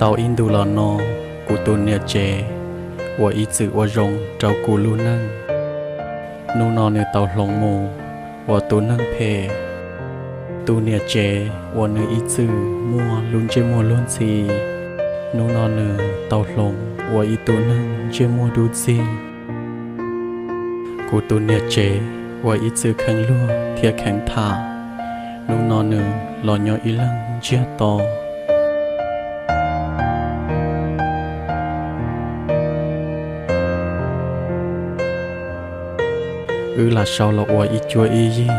Tau ib ntus los no, kuv tus niam tsev uas ib txwm ua zoo rau kuv lub neej, hnub no nws tau hloov mus ua tus neeg phem. Tus niam tsev uas nws ib txwm muaj lub ntsej muag luag ntxhi, hnub no nws tau hloov ua ib tug neeg ntsej muag dub txig. Kuv tus niam tsev uas ib txwm kheev luag thiab kheev tham, hnub no nws los nyob ib leeg ntsiag to. Wb lam sau los ua ib cuab ib yig,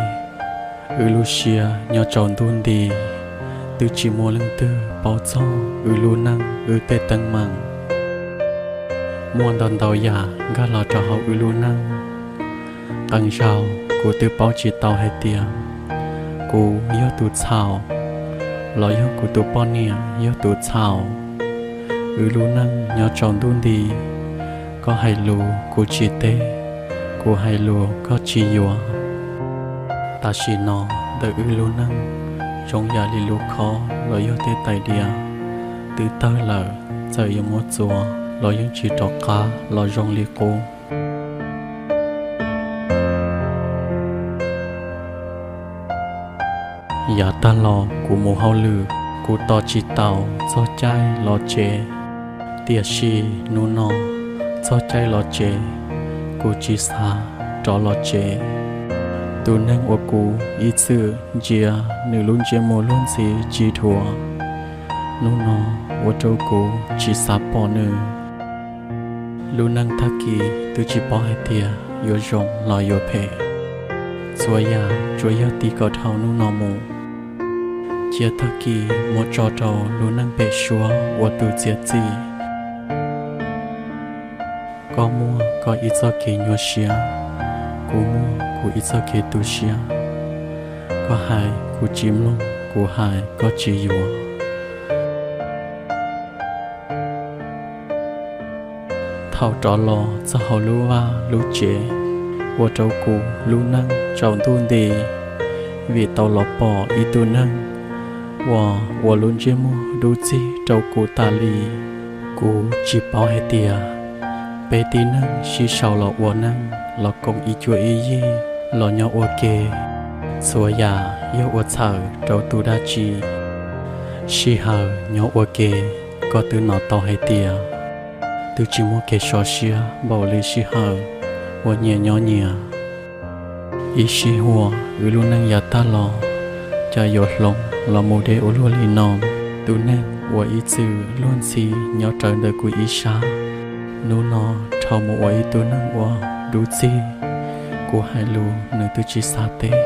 wb lub siab nyob tsaus ntuj nti, twb tsis muaj leej twg paub txog wb lub neej wb tej teeb meem. Muaj ntau ntau yam nkag los rau hauv wb lub neej. Qee zaus kuv twb paub tsis tau hais tias kuv yog tus txhaum los yog kuv tus poj niam yog tus txhaum. Wb lub neej nyob tsaus ntuj nti, koj hais lus kuv tsis teb, kuv hais lus koj tsis yuav. Tam sim no ntawm wb lub neej zoo yam li lub khob los yog tej tais diav, twb tawg lawm, txawm yuav muab txuas los yeej tsis rov qab los zoo li qub. Yav tag los kuv mus hauj lwm, kuv tos tsis tau txog caij los tsev. Tiam sis hnub no txog caij los tsev, kuv tsis xav rov los tsev. Tus neeg uas kuv ib txwm ntsia nws lub ntsej muag luag ntxhi tsis dhuav, hnub no ua rau kuv tsis xav pom nws. Lub neej tag kis twb tsis paub hais tias yuav zoo los yuav phem. Txhua yam tsuas yog tig kom dhau hnub no mus. Cia tag kis muab tso rau lub neej pem suab ua tus txiav txim. Koj muaj koj ib txoj kev nyuaj siab, kuv muaj kuv ib txoj kev tu siab. Koj hais kuv tsis mloog, kuv hais koj tsis yuav. Thaum rov los txog hauv lub vaj lub tsev, ua rau kuv lub neej tsaus ntuj nti, vim tau los pom ib tug neeg uas ua lub ntsej muag dub txig rau kuv tas li. Kuv tsis paub hais tias peb tib neeg sib sau los ua neej los koom ib cuab ib yig los nyob ua ke, txhua yam yog ua txhawm rau tus dab tsi. Sij hawm nyob ua ke, koj twb hnov tau hais tias twb tsis muaj kev sov siab npaum li sij hawm uas nyias nyob nyias. Ib sij huam wb lub neej yav tag los, cas yuav hloov los mus deb ua luaj li no. Tus neeg uas ib txwm luag ntxhi nyob rawv ntawm kuv ib sab, hnub no dhau mus ua ib tug neeg uas dub txig, kuv hais lus nws twb tsis xav teb.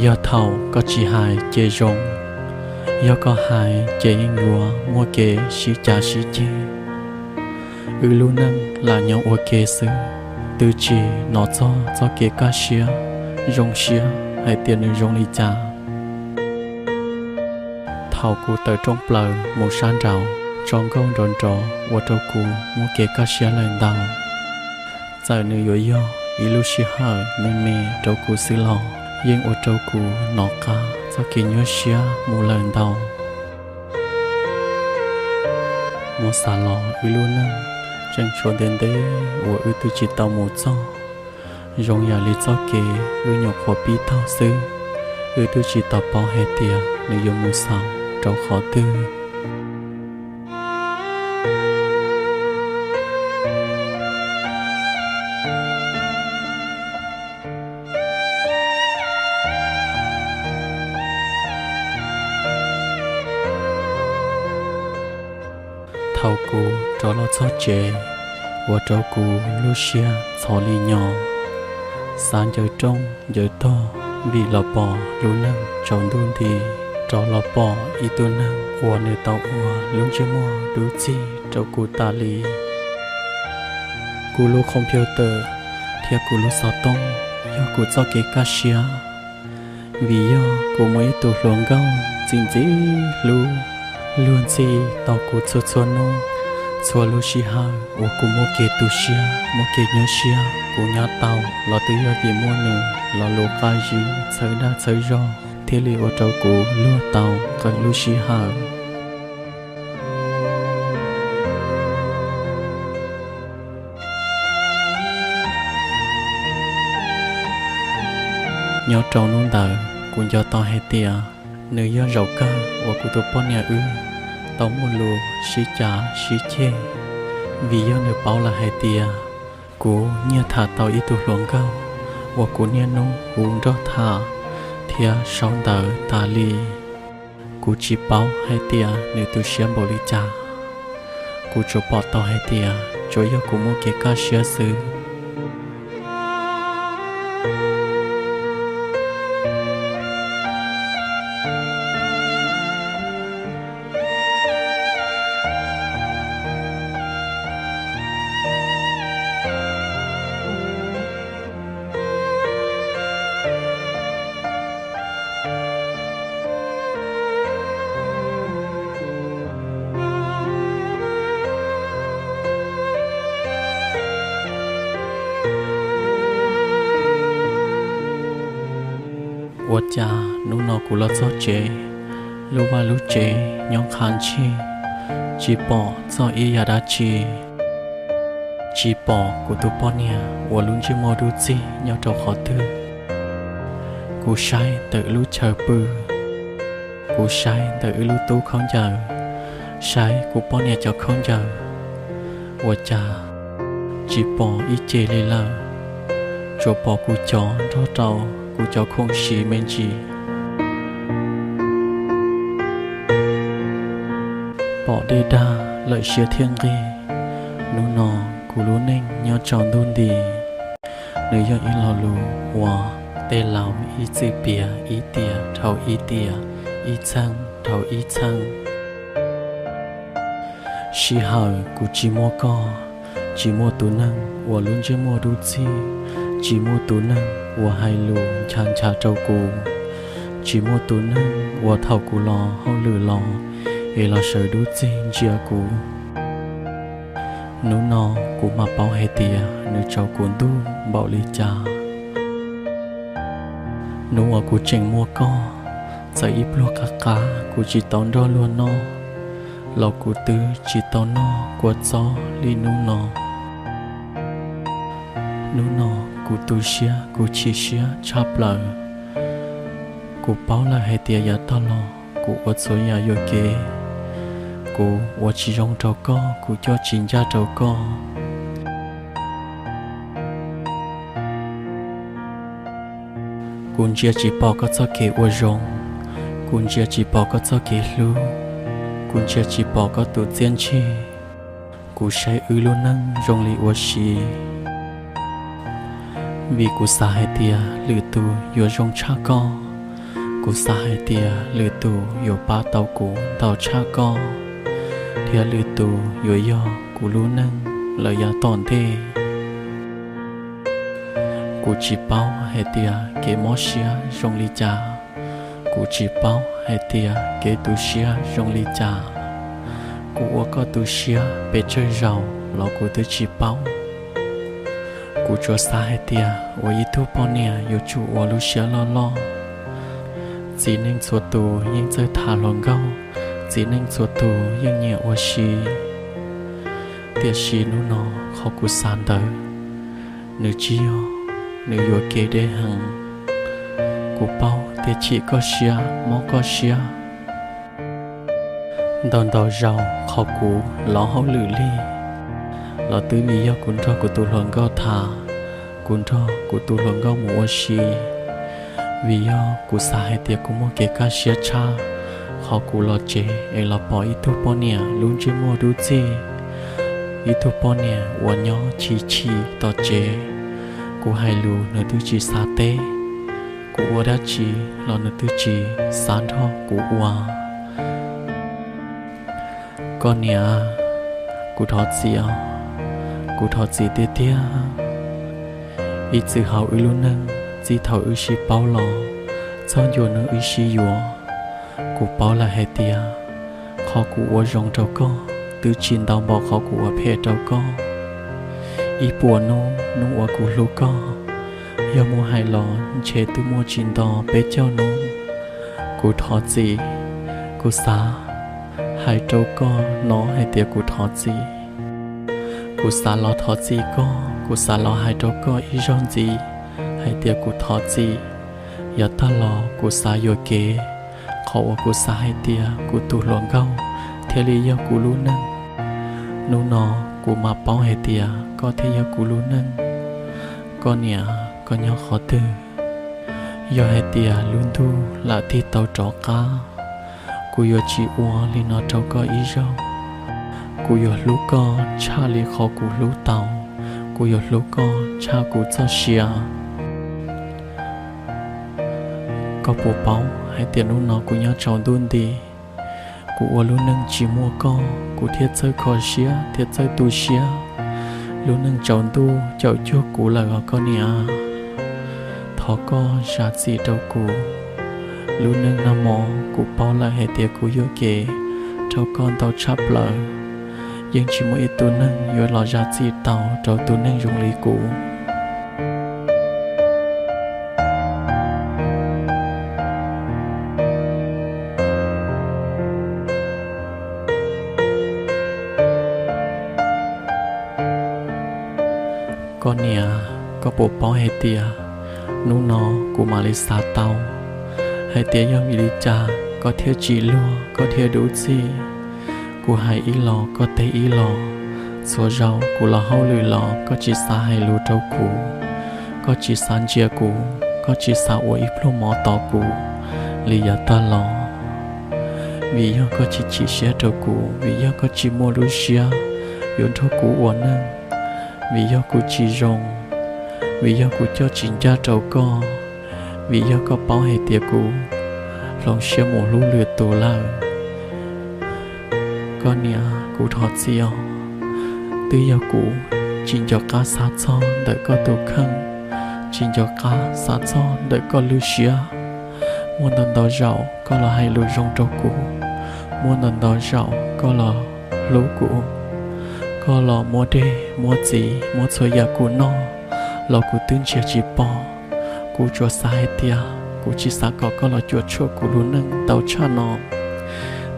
Yog thaum koj tsis hais ces zoo, yog koj hais ces yeej yuav muaj kev sib cav sib ceg. Wb lub neej lam nyob ua ke xwb, twb tsis hnov txog txoj kev kaj siab, zoo siab hais tias nws zoo li cas. Thaum kuv tawm rooj plaws mus sab nraud, tso nkauj nrov nrov ua rau kuv muaj kev kaj siab lawm ntau. Txawm nws yuav yog ib lub sij hawm me me rau kuv xwb los yeej ua rau kuv hnov qab txoj kev nyuaj siab mus lawm ntau. Muab xav los wb lub neej tseem tshuav ntev ntev uas wb twb tsis tau mus txog. Zoo yam li txoj kev wb nyuam qhuav pib taug xwb, wb twb tsis tau paub hais tias nws yuav mus xaus rau qhov twg. Thaum kuv rov los txog tsev, ua rau kuv lub siab ntxhov li nyo, xav ncaws rooj ncaws tog vim los pom lub neej tsaus ntuj nti, rov los pom ib tug neeg uas nws tau ua lub ntsej muag dub txig rau kuv tas li. Kuv lub computer thiab kuv lub xov tooj yog kuv txoj kev kaj siab, vim yog kuv muaj ib tug hluas nkauj ntxim ntxim hlub, Luag ntxhi tau kuv txhua txhua hnub, txhua lub sij hawm uas kuv muaj kev tu siab, muaj kev nyuaj siab, kuv nyob tau los twb yog vim muaj nws lo lus qab zib txhawb dag txhawb zog thiaj li ua rau kuv luag tau qee lub sij hawm. Nyob rau hnub ntawd kuv nco tau hais tias nws yog zaum kawg uas kuv tus poj niam wb tau muaj lus sib cav sib ceg, vim yog nws paub lawm hais tias kuv nyiaj tham tau ib tug hluas nkauj uas kuv niaj hnub hu nrog tham thiab sau ntawv tas li. Kuv tsis paub hais tias nws tu siab npaum li cas, kuv tsuas pom tau hais tias tsuas yog kuv muaj kev kaj siab xwb. Ua cas hnub no kuv los txog tsev, lub vaj lub tsev nyob qha ntshis, tsis pom txog ib yam dab tsi, tsis pom kuv tus poj niam uas lub ntsej muag dub txig nyob rau qhov twg. Kuv saib ntawm lub chaw pw, kuv saib ntawm wb lub tub khaub ncaws, saib kuv poj niam cov khaub ncaws, ua cas tsis pom ib ce li lawm, tsuas pom kuv cov nrog rau kuv cov khoom siv me ntsis. Pom dej dag lawm siab thiaj nqig. Hnub no kuv lub neej nyob tsaus ntuj nti. Nws yog ib lo lus uas tej laus ib txwm piav ib tiam dhau ib tiam, ib txheej dhau ib txheej. Sij hawm kuv tsis muaj koj, tsis muaj tus neeg uas lub ntsej muag dub txig, tsis muaj tus neeg uas hais lus ncha ncha rau kuv, tsis muaj tus neeg uas thaum kuv los hauj lwm los es los sawv dub txig ntsia kuv. Hnub no kuv mam paub hais tias nws tsaus kuv ntuj npaum li cas. Hnub uas kuv tseem muaj koj, txawm ib pluag qab qab kuv tsis tau nrog luag noj, los kuv twb tsis tau noj kua txob li hnub no. Hnub no kuv tu siab kuv chim siab tshaj plaws. Kuv paub lawm hais tias yav tag los kuv ua txhua yam yuam kev, kuv ua tsis zoo rau koj, kuv coj tsis ncaj rau koj. Kuv ntsia tsis pom koj txoj kev ua zoo, kuv ntsia tsis pom koj txoj kev hlub, kuv ntsia tsis pom koj tus txiaj ntsig. Kuv saib wb lub neej zoo li ua si, vim kuv xav hais tias lwm tus yuav zoo tshaj koj, kuv xav hais tias lwm tus yuav pab tau kuv ntau tshaj koj, thiab lwm tus yuav yog kuv lub neej lawm yav tom ntej. Kuv tsis paub hais tias kev mob siab zoo li cas, kuv tsis paub hais tias kev tu siab zoo li cas. Kuv ua koj tu siab pes tsawg zaus los kuv twb tsis paub. Kuv tsuas xav hais tias ua ib tug poj niam yuav tsum ua lub siab loj loj. Txiv neej txhua tus yeej txawj tham hluas nkauj, txiv neej txhua tus yeej nyiam ua si. Tiam sis hnub no qhov kuv xav ntawd, nws tsis yog, nws yuam kev deb heev. Kuv paub tias chim koj siab, mob koj siab. Ntau ntau zaus qhov kuv los hauj lwm li los twb vim yog kuv nrog kuv tus hluas nkauj tham, kuv nrog kuv tus hluas nkauj mus ua si. Vim yog kuv xav hais tias kuv muaj kev kaj siab tshaj qhov kuv los tsev es los pom ib tug poj niam lub ntsej muag dub txig, ib tug poj niam uas nyob chim chim tom tsev. Kuv hais lus nws twb tsis xav teb, kuv ua dab tsi los nws twb tsis xav nrog kuv ua. Koj niam, kuv thov txim os, kuv thov txim tiag tiag. Ib txwm hauv wb lub neej txij thaum wb sib paub los txog ncua hnub wb sib yuav, kuv paub lawm hais tias Qhov kuv ua zoo rau koj twb tsis ntau npaum qhov kuv ua phem rau koj. Ib puas hnub, hnub uas kuv hlub koj, yog muab hais los ntshe twb muaj tsis nto peb caug hnub. Kuv thov txim, kuv xav hais rau koj no hais tias kuv thov txim. Kuv xav los thov txim koj, kuv xav los hais rau koj ib zaug ntxiv hais tias kuv thov txim. Yav tag los kuv xav yuam kev qhov uas kuv xav hais tias kuv tus hluas nkauj thiaj li yog kuv lub neej. Hnub no kuv mam paub hais tias koj thiaj yog kuv lub neej. Koj niam, koj nyob qhov twg? Yog hais tias lub ntuj lam tig tau rov qab, kuv yuav tsis ua li no rau koj ib zaug. Kuv yuav hlub koj tshaj li qhov kuv hlub tau, kuv yuav hlub koj tshaj kuv txoj sia. Koj puas paub hais tias hnub no kuv nyob tsaus ntuj nti, kuv ua lub neej tsis muaj koj, kuv thiaj txawj kho siab thiaj txawj tu siab. Lub neej tsaus ntuj caum cuag kuv lawm os koj niam. Thov koj zam txim rau kuv. Lub neej nag hmo kuv paub lawm hais tias kuv yuam kev rau koj ntau tshaj plaws. Yeej tsis muaj ib tug neeg yuav los zam txim tau rau tus neeg zoo li kuv. Koj niam, koj puas paub hais tias hnub no kuv mam li xav tau hais tias yog vim li cas koj thiaj tsim luag, koj thiaj dub txij. Kuv hais ib los koj teb ib los, txhua zaus kuv los hauj lwm los koj tsis xav hais lus rau kuv, koj tsis xav ntsia kuv, koj tsis xav ua ib pluag mov tos kuv li yav tag los. Vim yog koj tsis chim siab rau kuv, vim yog koj tsis muaj lub siab yuav nrog kuv ua neej, vim yog kuv tsis zoo, vim yog kuv coj tsis ncaj rau koj, vim yog koj paub hais tias kuv hloov siab mus hlub lwm tus lawm. Koj niam, kuv thov txim os. Twb yog kuv tsis nco qab xav txog ntawm koj tus kheej, tsis nco qab xav txog ntawm koj lub siab. Muaj ntau ntau zaus koj los hais lus zoo rau kuv, muaj ntau ntau zaus koj los hlub kuv, koj los muab dej muab txiv muab txhua yam kuv noj los kuv twb ntsia tsis pom. Kuv tsuas xav hais tias kuv tsis xav kom koj los cuam tshuam kuv lub neej ntau tshaj no.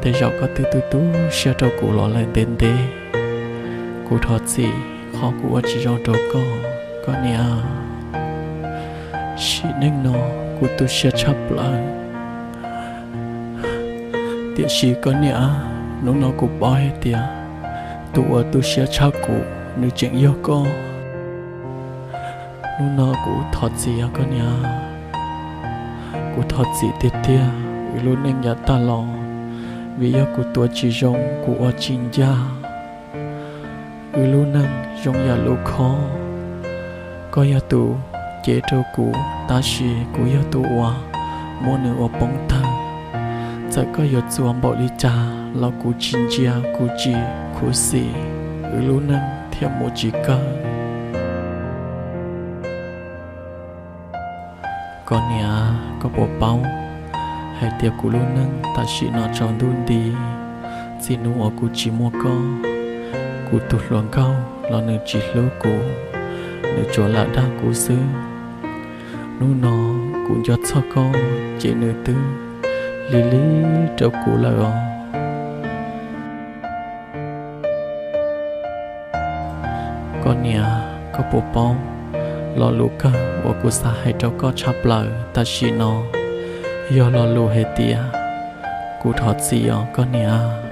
Tej zaum koj twb tu tu siab rau kuv los lawm ntev ntev. Kuv thov txim qhov kuv ua tsis zoo rau koj, koj niam. Sim neej no kuv tu siab tshaj plaws. Tiam sis koj niam, hnub no kuv paub hais tias tus uas tu siab tshaj kuv nws tseem yog koj. Hnub no kuv thov txim os koj niam. Kuv thov txim tiag tiag, wb lub neej yav tag los vim yog kuv tuav tsis zoo, kuv ua tsis ncaj. Wb lub neej zoo yam lub khob, koj yog tus cev rau kuv tab sis kuv yog tus uas muab nws ua poob tawg. Txawm koj yuav txuas npaum li cas los kuv tsis ntsia, kuv tsis khuv xim, wb lub neej thiaj mus tsis kawg. Koj niam, koj puas paub hais tias kuv lub neej tam sim no tsaus ntuj nti, txij hnub uas kuv tsis muaj koj, kuv tus hluas nkauj los nws tsis hlub kuv, nws tsuas lam dag kuv xwb. Hnub no kuv nco txog koj ces nws twb lig lig rau kuv lawm os. Koj niam, koj puas paub lo lus kawg uas kuv xav hais rau koj tshaj plaws tam sim no yog lo lus hais tias kuv thov txim os koj niam.